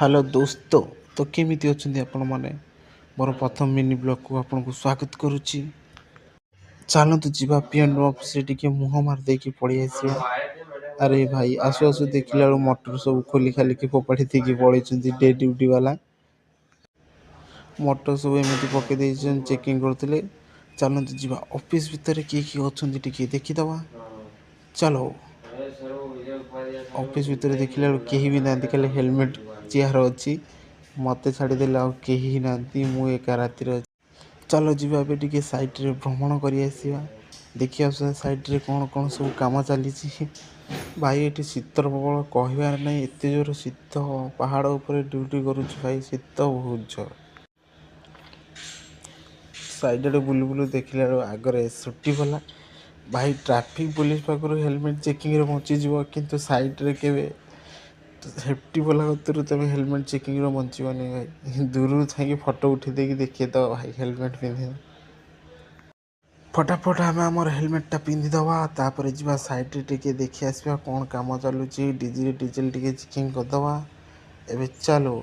Hello ଦୋସ୍ତ, ତ କେମିତି ଅଛନ୍ତି ଆପଣମାନେ? ମୋର ପ୍ରଥମ ମିନି ବ୍ଲଗ୍କୁ ଆପଣଙ୍କୁ ସ୍ୱାଗତ କରୁଛି। ଚାଲନ୍ତୁ ଯିବା ପି ଏଣ୍ଡ ଅଫିସରେ ଟିକେ ମୁହଁ ମାରି ଦେଇକି ପଳେଇ ଆସିବା। ଆରେ ଭାଇ, ଆସୁ ଆସୁ ଦେଖିଲା ବେଳକୁ ମଟର ସବୁ ଖୋଲି ଖାଲିକି ଫୋପାଡ଼ି ଦେଇକି ପଳେଇଛନ୍ତି ଡେ ଡ୍ୟୁଟି ବାଲା। ମଟର ସବୁ ଏମିତି ପକେଇ ଦେଇଛନ୍ତି, ଚେକିଂ କରୁଥିଲେ। ଚାଲନ୍ତୁ ଯିବା, ଅଫିସ ଭିତରେ କିଏ କିଏ ଅଛନ୍ତି ଟିକେ ଦେଖିଦେବା। ଚାଲ। ଅଫିସ ଭିତରେ ଦେଖିଲା ବେଳକୁ କେହି ବି ନାହାନ୍ତି, ଖାଲି ହେଲମେଟ୍ ଚେୟାର ଅଛି। ମୋତେ ଛାଡ଼ିଦେଲେ ଆଉ କେହି ନାହାନ୍ତି, ମୁଁ ଏକା ରାତିରେ ଅଛି। ଚାଲ ଯିବା, ଏବେ ଟିକେ ସାଇଡ଼୍ରେ ଭ୍ରମଣ କରି ଆସିବା, ଦେଖିବା ସାଇଡ଼୍ରେ କ'ଣ କ'ଣ ସବୁ କାମ ଚାଲିଛି। ଭାଇ, ଏଠି ଶୀତର ପ୍ରବଳ, କହିବାର ନାହିଁ, ଏତେ ଜୋର ଶୀତ। ପାହାଡ଼ ଉପରେ ଡ୍ୟୁଟି କରୁଛୁ ଭାଇ, ଶୀତ ବହୁତ ଜୋର। ସାଇଡ଼୍ ଆଡ଼େ ବୁଲୁ ବୁଲୁ ଦେଖିଲା ବେଳକୁ ଆଗରେ ସେଫ୍ଟି ବାଲା। ଭାଇ, ଟ୍ରାଫିକ୍ ପୋଲିସ ପାଖରୁ ହେଲମେଟ୍ ଚେକିଂରେ ବଞ୍ଚିଯିବ, କିନ୍ତୁ ସାଇଡ଼୍ରେ କେବେ ସେଫ୍ଟି ବାଲା କତିରୁ ତୁମେ ହେଲମେଟ୍ ଚେକିଂରେ ବଞ୍ଚିବନି ଭାଇ। ଦୂରରୁ ଥାଇକି ଫଟୋ ଉଠେଇ ଦେଇକି ଦେଖେଇଦେବ, ଭାଇ ହେଲମେଟ୍ ପିନ୍ଧିବ। ଫଟାଫଟ ଆମେ ଆମର ହେଲମେଟ୍ଟା ପିନ୍ଧିଦେବା, ତାପରେ ଯିବା ସାଇଡ଼୍ରେ ଟିକେ ଦେଖି ଆସିବା କ'ଣ କାମ ଚାଲୁଛି। ଡିଜିରେ ଡିଜେଲ ଟିକେ ଚେକିଂ କରିଦେବା ଏବେ। ଚାલો।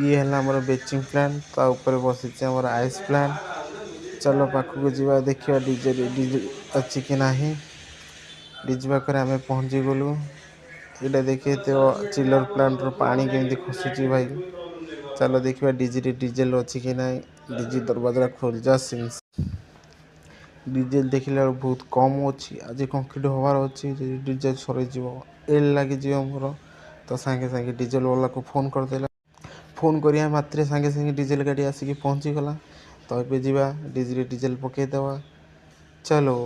ଇଏ ହେଲା ଆମର ବେଚିଂ ପ୍ଲାଣ୍ଟ, ତା ଉପରେ ବସିଛି ଆମର ଆଇସ୍ ପ୍ଲାଣ୍ଟ। ଚାଲ ପାଖକୁ ଯିବା, ଦେଖିବା ଡିଜେଲ ଡିଜେଲ ଅଛି କି ନାହିଁ। ଡିଜି ପାଖରେ ଆମେ ପହଞ୍ଚିଗଲୁ। ଏଇଟା ଦେଖିଥିବ ଚିଲର ପ୍ଲାଣ୍ଟର ପାଣି କେମିତି ଖସୁଛି ଭାଇ। ଚାଲ ଦେଖିବା ଡିଜିରେ ଡିଜେଲ ଅଛି କି ନାହିଁ। ଡିଜି ଦରବାଜାଟା ଖୋଲିଯା ସିମ୍। ଡିଜେଲ ଦେଖିଲା ବେଳକୁ ବହୁତ କମ୍ ଅଛି। ଆଜି କଂକ୍ରିଟ୍ ହେବାର ଅଛି, ଯଦି ଡିଜେଲ ସରିଯିବ ଏଲ୍ ଲାଗିଯିବ ମୋର। ତ ସାଙ୍ଗେ ସାଙ୍ଗେ ଡିଜେଲ ବାଲାକୁ ଫୋନ୍ କରିଦେଲା। ଫୋନ୍ କରିବା ମାତ୍ରେ ସାଙ୍ଗେ ସାଙ୍ଗେ ଡିଜେଲ ଗାଡ଼ି ଆସିକି ପହଞ୍ଚିଗଲା। ତ ଏବେ ଯିବା, ଡିଜିରେ ଡିଜେଲ ପକାଇଦେବା। ଚାଲୋ।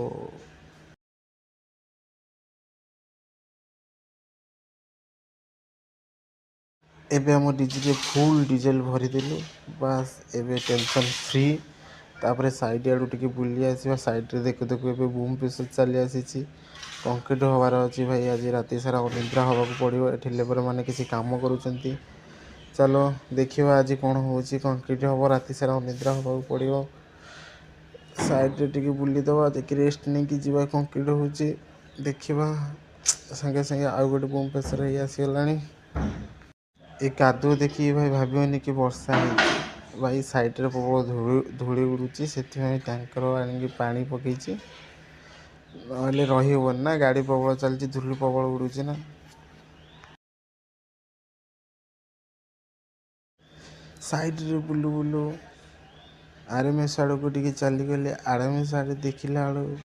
ଏବେ ଆମ ଡିଜିରେ ଫୁଲ୍ ଡିଜେଲ ଭରିଦେଲୁ, ବାସ୍ ଏବେ ଟେନସନ୍ ଫ୍ରି। ତାପରେ ସାଇଡ଼୍ ଆଡ଼ୁ ଟିକେ ବୁଲି ଆସିବା। ସାଇଡ଼୍ରେ ଦେଖୁ ଦେଖୁ ଏବେ ବୁମ୍ ପ୍ରେସର ଚାଲି ଆସିଛି। କଂକ୍ରିଟ୍ ହେବାର ଅଛି ଭାଇ, ଆଜି ରାତି ସାରା ଅନିଦ୍ରା ହେବାକୁ ପଡ଼ିବ। ଏଠି ଲେବର ମାନେ କିଛି କାମ କରୁଛନ୍ତି। ଚାଲ ଦେଖିବା ଆଜି କ'ଣ ହେଉଛି। କଂକ୍ରିଟ୍ ହେବ, ରାତି ସାରା ଅନିଦ୍ରା ହେବାକୁ ପଡ଼ିବ। ସାଇଡ଼୍ରେ ଟିକେ ବୁଲିଦେବା, ଯାଇକି ରେଷ୍ଟ ନେଇକି ଯିବା। କଂକ୍ରିଟ୍ ହେଉଛି, ଦେଖିବା। ସାଙ୍ଗେ ସାଙ୍ଗେ ଆଉ ଗୋଟେ ବୁମ୍ ପ୍ରେସର ହେଇ ଆସିଗଲାଣି। ଏ କାଦୁଅ ଦେଖିକି ଭାଇ ଭାବିବନି କି ବର୍ଷା ହେଇଛି। ଭାଇ, ସାଇଡ଼୍ରେ ପ୍ରବଳ ଧୂଳି ଧୂଳି ଉଡ଼ୁଛି, ସେଥିପାଇଁ ଟ୍ୟାଙ୍କର ଆଣିକି ପାଣି ପକେଇଛି। ନହେଲେ ରହିହେବନି ନା, ଗାଡ଼ି ପ୍ରବଳ ଚାଲିଛି, ଧୂଳି ପ୍ରବଳ ଉଡ଼ୁଛି ନା। ସାଇଡ଼୍ରେ ବୁଲୁ ବୁଲୁ ଆର୍ ଏମ୍ ଏସ୍ ଆଡ଼କୁ ଟିକେ ଚାଲିଗଲେ। ଆର୍ ଏମ୍ ଏସ୍ ଆଡ଼େ ଦେଖିଲା ବେଳକୁ